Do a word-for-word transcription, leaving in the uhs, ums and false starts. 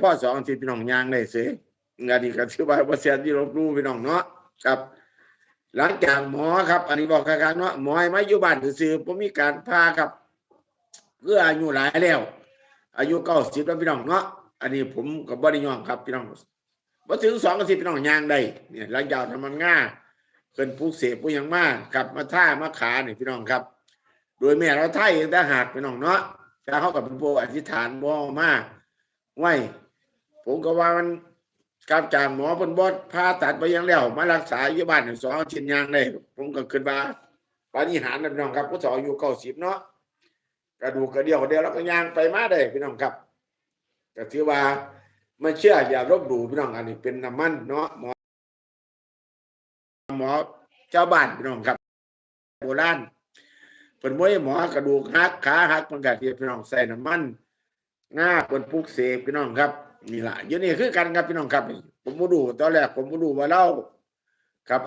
พอสองอาทิตย์พี่น้องย่างได้เฉย อันนี้ก็ถือว่าบ่เสียที่ลบหลู่พี่น้องเนาะครับ หลังจากหมอครับ อันนี้บอกคักๆเนาะ หมอให้มาอยู่บ้านซื่อๆ บ่มีการผ่าครับ คืออายุหลายแล้ว อายุเก้าสิบแล้วพี่น้องเนาะ อันนี้ผมก็บ่ได้ยอมครับพี่น้อง บ่ถึงสองอาทิตย์พี่น้องย่างได้ เนี่ย หลังจากน้ำมันงา เพิ่นปลุกเสกปลุกหยังมาครับ มาทามาขานี่พี่น้องครับ โดยแม่เราทาเองต่างหากพี่น้องเนาะ แต่เฮาก็เป็นผู้อธิษฐานบ่มา ไว้ ผมก็ว่ามันกลับจากหมอเพิ่นบ่ผ่าตัดบ่หยังแล้ว มารักษาอยู่บ้านสองอาทิตย์ย่างได้ ผมก็คิดว่าปาฏิหาริย์นะพี่น้องครับ ผู้เฒ่าอายุเก้าสิบเนาะ กระดูกกระเดี่ยวเดียวแล้วก็ย่างไปมาได้พี่น้องครับ ก็ถือว่าไม่เชื่ออย่าลบหลู่พี่น้อง อันนี้เป็นน้ำมันเนาะ หมอ หมอชาวบ้านพี่น้องครับ โบราณ เพิ่นบ่ให้หมอกระดูกหักขาหัก เพิ่นก็สิพี่น้องใส่น้ำมันงา เพิ่นปลุกเสกพี่น้องครับ นี่ล่ะ อยู่นี่คือกันครับพี่น้องครับ ผมบ่รู้ ตอนแรกผมบ่รู้ว่าเรา ครับ อา